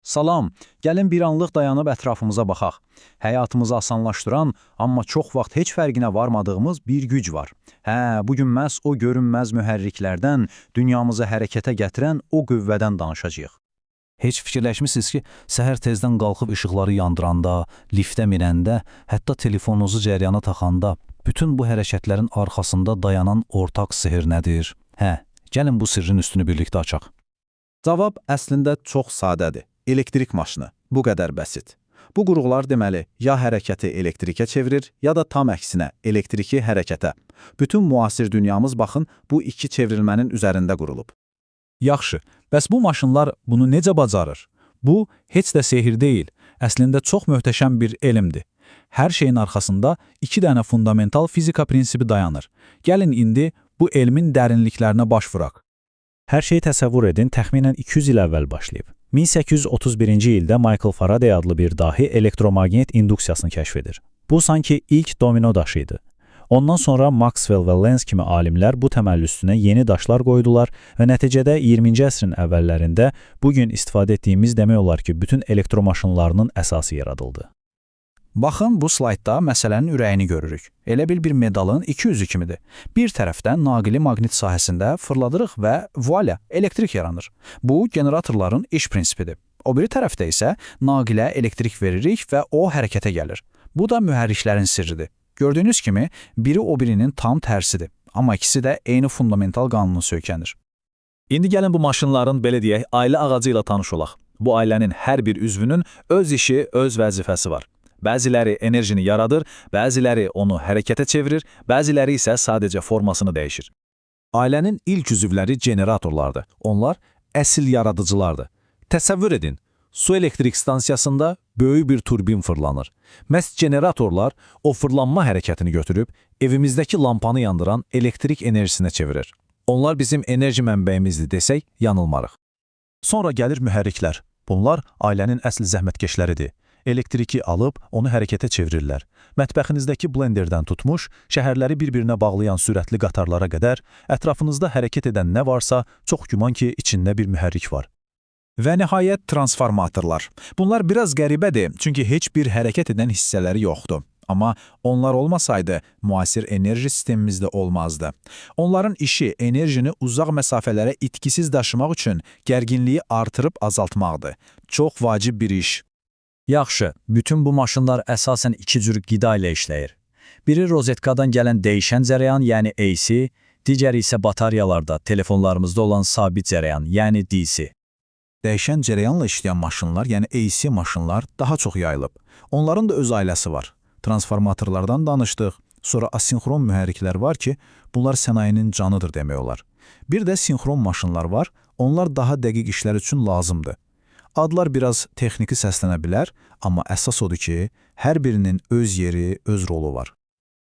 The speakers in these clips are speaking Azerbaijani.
Salam, gəlin bir anlıq dayanıb ətrafımıza baxaq. Həyatımızı asanlaşdıran, amma çox vaxt heç fərqinə varmadığımız bir güc var. Hə, bu gün məhz o görünməz mühərriklərdən, dünyamızı hərəkətə gətirən o qüvvədən danışacağıq. Heç fikirləşmisiniz ki, səhər tezdən qalxıb işıqları yandıranda, liftə minəndə, hətta telefonunuzu cərəyana taxanda bütün bu hərəkətlərin arxasında dayanan ortaq sehir nədir? Hə, gəlin bu sirrin üstünü birlikdə açaq. Cavab əslində çox sadədir. Elektrik maşını. Bu qədər bəsit. Bu qurğular deməli, ya hərəkəti elektrikə çevirir, ya da tam əksinə, elektriki hərəkətə. Bütün müasir dünyamız baxın, bu iki çevrilmənin üzərində qurulub. Yaxşı, bəs bu maşınlar bunu necə bacarır? Bu, heç də sehir deyil, əslində çox möhtəşəm bir elmdir. Hər şeyin arxasında iki dənə fundamental fizika prinsipi dayanır. Gəlin indi bu elmin dərinliklərinə baş vuraq. Hər şeyi təsəvvür edin, təxminən 200 il əvvəl başlayıb. 1831-ci ildə Michael Faraday adlı bir dahi elektromaqnit induksiyasını kəşf edir. Bu sanki ilk domino daşı idi. Ondan sonra Maxwell və Lenz kimi alimlər bu təməl üstünə yeni daşlar qoydular və nəticədə 20-ci əsrin əvvəllərində bu gün istifadə etdiyimiz demək olar ki, bütün elektromaşınlarının əsası yaradıldı. Baxın, bu slaydda məsələnin ürəyini görürük. Elə bil bir medalın iki üzü kimidir. Bir tərəfdən naqili maqnit sahəsində fırladırıq və voila, elektrik yaranır. Bu, generatorların iş prinsipidir. O biri tərəfdə isə naqilə elektrik veririk və o hərəkətə gəlir. Bu da mühərriklərin sirridir. Gördüyünüz kimi, biri o birinin tam tərsidir. Amma ikisi də eyni fundamental qanuna söykənir. İndi gəlin bu maşınların, belə deyək, ailə ağacı ilə tanış olaq. Bu ailənin hər bir üzvünün öz işi, öz vəzifəsi var. Bəziləri enerjini yaradır, bəziləri onu hərəkətə çevirir, bəziləri isə sadəcə formasını dəyişir. Ailənin ilk üzvləri generatorlardır. Onlar əsl yaradıcılardır. Təsəvvür edin, su elektrik stansiyasında böyük bir turbin fırlanır. Məhz generatorlar o fırlanma hərəkətini götürüb evimizdəki lampanı yandıran elektrik enerjisinə çevirir. Onlar bizim enerji mənbəyimizdir desək, yanılmarıq. Sonra gəlir mühərriklər. Bunlar ailənin əsl zəhmətkeşləridir. Elektriki alıb onu hərəkətə çevirirlər. Mətbəxinizdəki blenderdən tutmuş, şəhərləri bir-birinə bağlayan sürətli qatarlara qədər ətrafınızda hərəkət edən nə varsa, çox güman ki, içində bir mühərrik var. Və nəhayət transformatorlar. Bunlar biraz qəribədir, çünki heç bir hərəkət edən hissələri yoxdur. Amma onlar olmasaydı, müasir enerji sistemimizdə olmazdı. Onların işi enerjini uzaq məsafələrə itkisiz daşımaq üçün gərginliyi artırıb azaltmaqdır. Çox vacib bir iş. Yaxşı, bütün bu maşınlar əsasən iki cür qida ilə işləyir. Biri rozetkadan gələn dəyişən cərəyan, yəni AC, digəri isə bataryalarda, telefonlarımızda olan sabit cərəyan, yəni DC. Dəyişən cərəyanla işləyən maşınlar, yəni AC maşınlar daha çox yayılıb. Onların da öz ailəsi var. Transformatorlardan danışdıq. Sonra asinxron mühərriklər var ki, bunlar sənayenin canıdır demək olar. Bir də sinxron maşınlar var, onlar daha dəqiq işlər üçün lazımdır. Adlar biraz texniki səslənə bilər, amma əsas odur ki, hər birinin öz yeri, öz rolu var.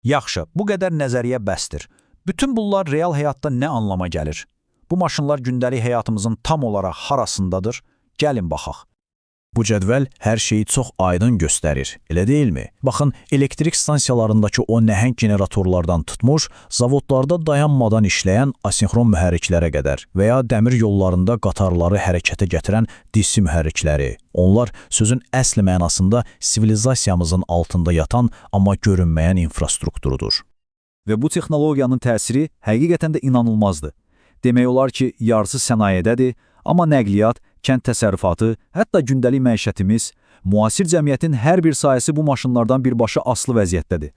Yaxşı, bu qədər nəzəriyyə bəsdir. Bütün bunlar real həyatda nə anlama gəlir? Bu maşınlar gündəlik həyatımızın tam olaraq harasındadır? Gəlin baxaq. Bu cədvəl hər şeyi çox aydın göstərir, elə deyilmi? Baxın, elektrik stansiyalarındakı o nəhəng generatorlardan tutmuş, zavodlarda dayanmadan işləyən asinxron mühərriklərə qədər və ya dəmir yollarında qatarları hərəkətə gətirən DC mühərrikləri. Onlar sözün əsl mənasında sivilizasiyamızın altında yatan, amma görünməyən infrastrukturudur. Və bu texnologiyanın təsiri həqiqətən də inanılmazdır. Demək olar ki, yarısı sənayedədir, amma nəqliyyat, kənd təsərrüfatı, hətta gündəlik məişətimiz, müasir cəmiyyətin hər bir sahəsi bu maşınlardan birbaşa asılı vəziyyətdədir.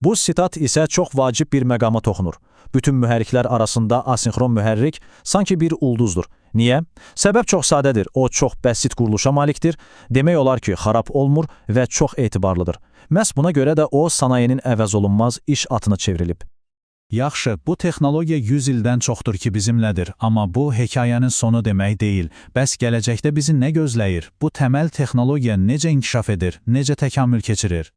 Bu sitat isə çox vacib bir məqama toxunur. Bütün mühərriklər arasında asinxron mühərrik sanki bir ulduzdur. Niyə? Səbəb çox sadədir. O çox bəsit quruluşa malikdir. Demək olar ki, xarab olmur və çox etibarlıdır. Məhz buna görə də o sənayenin əvəzolunmaz iş atına çevrilib. Yaxşı, bu texnologiya 100 ildən çoxdur ki bizimlədir, amma bu hekayənin sonu demək deyil. Bəs gələcəkdə bizi nə gözləyir? Bu təməl texnologiya necə inkişaf edir, necə təkamül keçirir?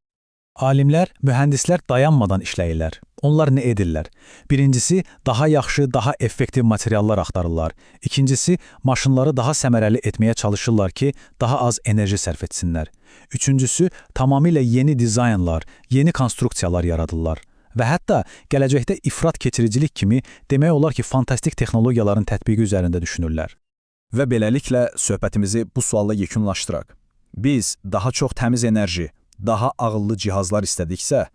Alimlər, mühəndislər dayanmadan işləyirlər. Onlar nə edirlər? Birincisi, daha yaxşı, daha effektiv materiallar axtarırlar. İkincisi, maşınları daha səmərəli etməyə çalışırlar ki, daha az enerji sərf etsinlər. Üçüncüsü, tamamilə yeni dizaynlar, yeni konstruksiyalar yaradırlar. Və hətta gələcəkdə ifrat keçiricilik kimi demək olar ki, fantastik texnologiyaların tətbiqi üzərində düşünürlər. Və beləliklə söhbətimizi bu sualla yekunlaşdıraq. Biz daha çox təmiz enerji, daha ağıllı cihazlar istədiksə,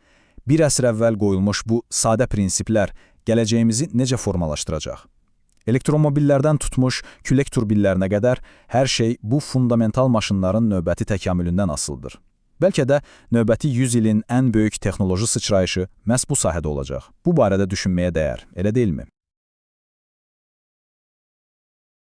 bir əsr əvvəl qoyulmuş bu sadə prinsiplər gələcəyimizi necə formalaşdıracaq? Elektromobillərdən tutmuş külək turbinlərinə qədər hər şey bu fundamental maşınların növbəti təkamülündən asılıdır. Bəlkə də növbəti 100 ilin ən böyük texnoloji sıçrayışı məhz bu sahədə olacaq. Bu barədə düşünməyə dəyər, elə deyilmi?